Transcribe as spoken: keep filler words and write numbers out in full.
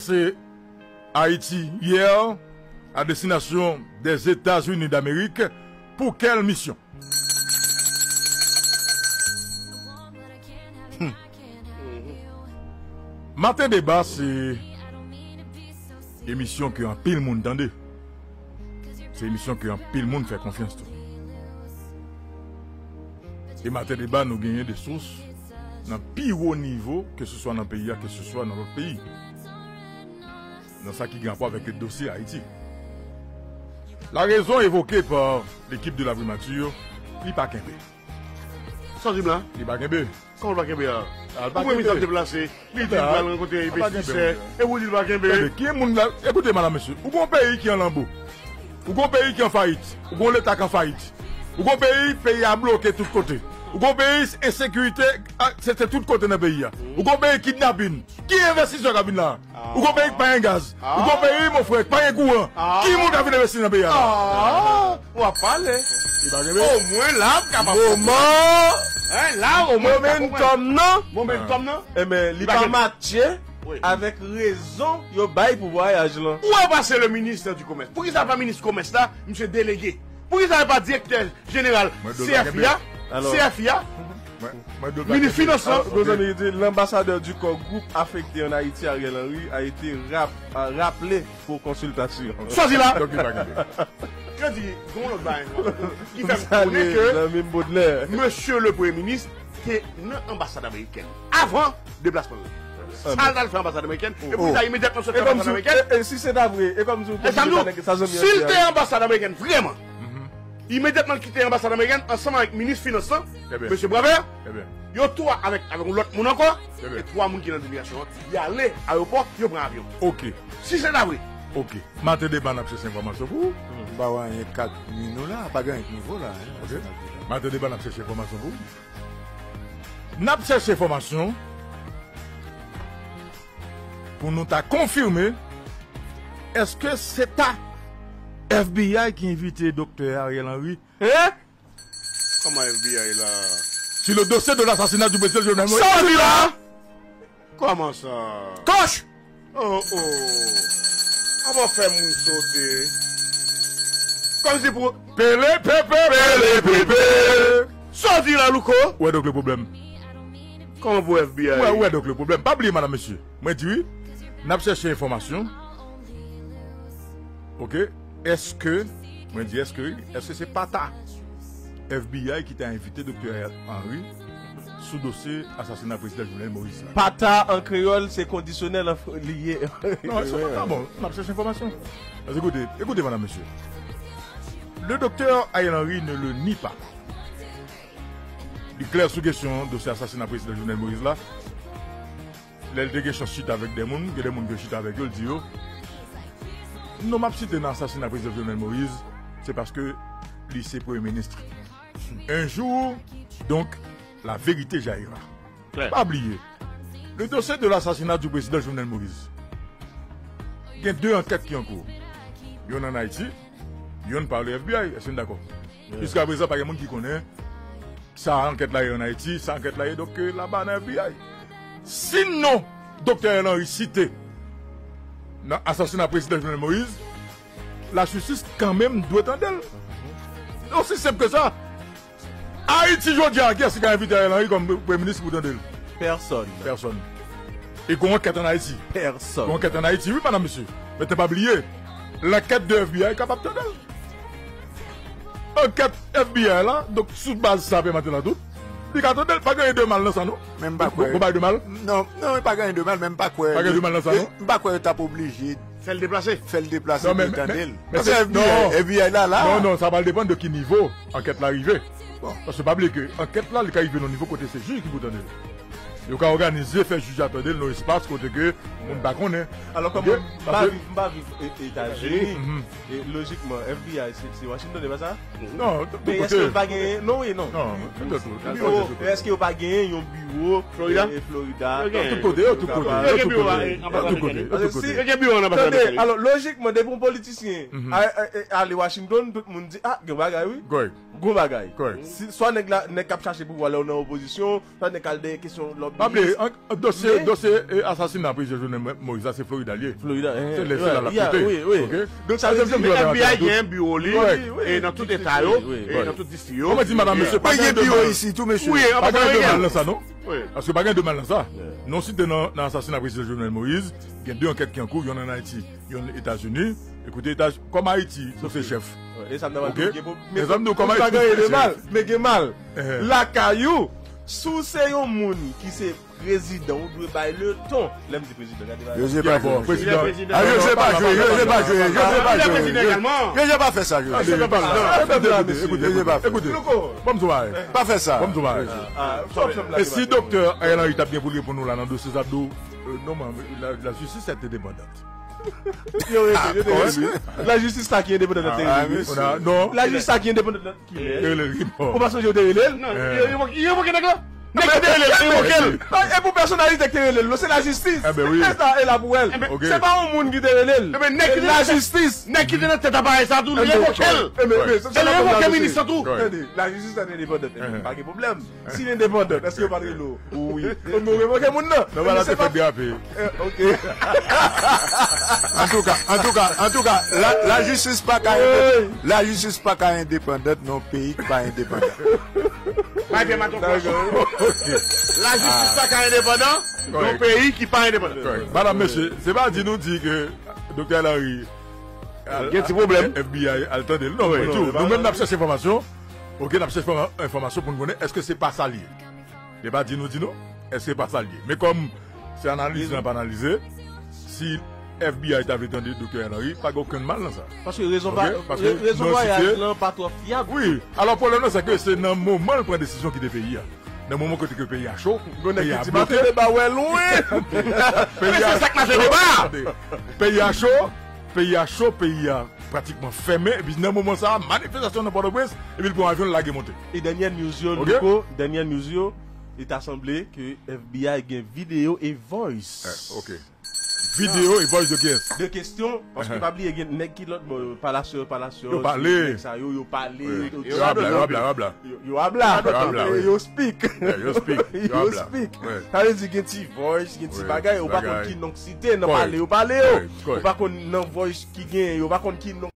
Se Ayiti yè, a destinasyon dè Etazini d'Amerik. Pou kèl misyon? Hmm. Maten Deba se emisyon ke anpil moun tande. Se emisyon ke anpil moun fè konfyans tou. E Maten Deba, nou genyen de sous nan pi wo nivo, ke se swa nan peyi a, ke se swa nan lòt peyi, nan sa ki gen rapò avèk dosye Ayiti. La raison évoquée par l'équipe de la primature, li pa kenbe. Sa w di m la? Li pa kenbe. Kòman l pa kenbe a? Ou premye sa deplase, li di l pral rankontre envestisè, epi w di l pa kenbe. Tande, ki moun la? Ekoute, madam, mesye, ou gon peyi ki an lanbo. Ou gon peyi ki an fayit. Ou gon leta ki an fayit. Ou gon peyi, peyi a bloke tout kote. Ou gon peyi, ensekirite, a, se, se tout kote nan peyi a. Ou gon peyi kidnapin. Ki envestisè k ap vin la? Ou gon peyi k pa gen gaz. Ou gon peyi, mon frè, k pa gen kouran. Ki moun k ap vin envesti nan peyi a la? Ah, w ap pale. Omwen la, w ap kapab konprann. Moman. Hein, la, omwen w ap konprann. Momentum nan. Momentum nan. Ebyen, li pa matche avèk rezon yo bay pou vwayaj lan. Où est passé le ministre du commerce? Poukisa pa minis komès la, misye delege? Poukisa pa direktè jeneral C F I a? C F I a? Minis finans lan? Alò, Gozanmi di, l'ambassadeur du core groupe affecté en Haïti, Ariel Henry, a été rap-, euh, rappelé pour consultation. Sòti la! Yo di, gon lòt bagay ankò ki fè m konnen ke Mesye le Premye Minis te nan anbasad amerikèn avan deplasman l. Sa l t al fè anbasad amerikèn, epi l ta imedyatman sot anbasad amerikèn. E, e si se ta vre, e kòmsi w konn sa zanmi an di a? Si l te anbasad amerikèn vrèman, imedyatman l kite anbasad amerikèn ansanm avèk minis finans lan, mesye Boisvert, yo twa avèk, avèk yon lòt moun ankò, e twa moun ki nan delegasyon an, y ale ayewopò, yo pran avyon. Ok. Si se ta vre. Ok. Maten Deba, n ap chèche enfòmasyon pou ou. M pa wè anyen k ap nwi nou la, pa gen anyen k nouvo la. Ok. Maten Deba, n ap chèche enfòmasyon pou ou. N ap chèche enfòmasyon pou nou ta konfime, èske se ta F B I ki envite Doktè Ariel Henry? Hein? Kòman F B I la? Sur le dossier de l'assassinat du président Jovenel Moïse. Sa w di la? Kòman sa? Kòch! Oh, oh. Avan fè moun sote. Kòmsi pou pele pepe, pele pepe. Sa w di la, Louko? Ou wè donk le pwoblèm? Kòman pou F B I? Ou wè, ou wè donk le pwoblèm? Pa bliye, madam, mesye. Mwen di wi, n ap chèche enfòmasyon. Ok? Èske, mwen di èske wi, èske se pa ta F B I ki ta envite Doktè Henry sou dosye asasina prezidan Jovenel Moïse la? Pa ta an kreyòl, se kondisyonèl an f-, li ye. Non, se pa ta. Bon, n ap chèche enfòmasyon. Èkoute, écoutez, madame, monsieur. Le docteur Ariel Henry ne le nie pas. Li klè sou kesyon dosye asasina prezidan Jovenel Moïse la. Lè l te gen chans chita avèk de moun, gen de moun ke l chita avèk yo, l di yo, non m ap site nan asasina prezidan Jovenel Moïse, se paske li se premye minis. Un jour, donc, la vérité jaillira. Klè. Pa bliye, le dossier de l'assassinat du président Jovenel Moïse, gen de ankèt ki an kou. Yonn ann Ayiti, yonn pa le F B I. Èske n dakò? Jiska prezan, pa gen moun ki konnen sa ankèt la ye ann Ayiti, sa ankèt la ye, donk, euh, laba nan F B I. Si non Doktè Ariel Henry site nan asasina prezidan Jovenel Moïse, lajistis kanmenm dwe tande l. Osi senp ke sa. Ayiti jodi a, kiyès ki ka envite Ariel Henry kòm premye minis pou tande l? Pèsòn. Pèsòn. E gon ankèt ann Ayiti. Pèsòn. Gon ankèt ann Ayiti, wi, madam, mesye. Men pa bliye, lankèt de F B I kapab tande l. Ankèt F B I la, donk, sou baz sa, pèmèt la tout. Li ka tande l, pa gen de mal nan sa, non. Men m pa kwè. Gon bagay de mal? Non, non, pa gen de mal, men m pa kwè. Pa gen de mal nan sa, non? M pa kwè yo t ap oblije fè l deplase. Fè l deplase pou tande l. Paske F B I, F B I la, la. Non, non, sa pral depann de ki nivo ankèt la rive. Bon. Paske pa bliye ke ankèt la, li ka rive nan nivo kote se jij ki pou tande l. Yo ka òganize, fè jij la tande l nan espas kote ke moun pa konnen. Alò, kòm m pa viv, m pa viv Etazini, e lojikman, F B I, se, se Washington, e pa sa? Non, tout kote. Men èske yo pa genyen? Non, wi, non. Non, tout kote. Èske yo pa genyen yon biwo Florida? Tout kote, yo tout kote. Yo gen biwo anbasad amerikèn. Yo gen biwo anbasad amerikèn. Tande, alò, lojikman, depi yon politisyen ale Washington, tout moun di, ah, gen bagay, wi. Gon bagay. Si, swa nèg la, nèg k ap chache pouvwa lè w nan opozisyon, swa nèg k al dèyè kesyon lòbiyis. Pa bliye, an, an, dosye, dosye e, asasina prezidan Jovenel Mo-, Moïse la, se Florida l ye. Florida, se la l ap rete. Donk sa vle di F B I gen biwo li e nan tout eta yo, e nan tout distri yo. Kòman di madanm, mesye, pa gen de mal. Pa gen de mal nan sa, non? Paske pa gen de mal nan sa. Non, si te nan, nan asasina prezidan Jovenel Moïse, gen de ankèt ki an kou, yonn ann Ayiti, yonn Etazini. Ekoute, Etaz-, kòm Ayiti, nou se chèf. E sa m nan mal gen pwoblèm. E sa m di w, kòm Ayiti, nou se chèf. Men gen mal. Lakay ou, si w se yon moun ki se prezidan, ou dwe bay leton. Lè m di prezidan, gade bagay. José pa jwe. Prezidan. Ah, José pa jwe, José pa jwe, José pa jwe. José pa fè sa, José. José pa fè sa. Ekoute, ekoute, ekoute. Ban m di w bagay. Pa fè sa. Ban m di w bagay. E si doktè Ariel Henry t ap gen pou l reponn nou la nan dosye sa, ap di w, euh, non, man, la, la justice est indépendante. Yo rete, yo te rete. Lajistis sa ki endepandan nan teren li. Non. Lajistis sa ki endepandan nan kilè. Ou pa sonje yo te rele l? Non, yo revoke nèg la. Nèg ki te rele l, yo revoke l. E pou pèsonalite ki te rele l, non, se lajistis. E sa, e la pou wè l. Se pa yon moun ki te rele l. Se lajistis. Nèg ki te nan tèt aparèy sa tou, li revoke l. E l revoke minis la tou. Lajistis sa endepandan, pa gen pwoblèm. Si l endepandan, èske yo pa t rele w? Wi. Konn nou revoke moun nan. Non, men se pa fè drape. Ok. Antouka, antouka, antouka, la, lajistis pa ka endepandan. Lajistis pa ka endepandan nan yon peyi ki pa endepandan. Bay pye maton kòch. Lajistis pa ka endepandan nan yon peyi ki pa endepandan. Madanm, mesye, se pa di nou di ke doktè Larry gen ti pwoblèm. F B I al tande l. Non, men tou, nou menm n ap chèche enfòmasyon. Ok, n ap chèche enfòma-, enfòmasyon pou n konnen èske se pa sa l ye. Se pa di nou, di nou, èske pa sa l ye. Men kòm se analiz lan ap analize, si F B I ta vle tande doktè Henry, pa gen okenn mal nan sa. Paske rezon pa, rezon vwayaj lan pa twò fyab. Wi, alò pwoblèm nan se ke se nan moman l pran desizyon kite peyi a. Nan moman kote ke peyi a cho, peyi a bloke. Peyi a cho, peyi a cho, peyi a cho, peyi a pratikman fèmen, epi nan moman sa a, manifestasyon nan Pòtoprens, epi l pran avyon, l lage monte. E dènyè news yo, Louko, dènyè news yo, li ta sanble ke F B I gen videyo e voice. Videyo e voice de kiyès? De kesyon, paske pa bliye gen nèg ki lòt bò yo, Palacio, Palacio, nèg sa yo, yo pale, yo abla, yo abla. Yo, yo abla. Yo abla, wi. Yo speak. Yo speak. Yo speak. Sa vle di gen ti voice, gen ti bagay, ou pa konn ki non k site nan pale yo pale yo. Ou pa konn nan voice ki gen, ou pa konn ki non.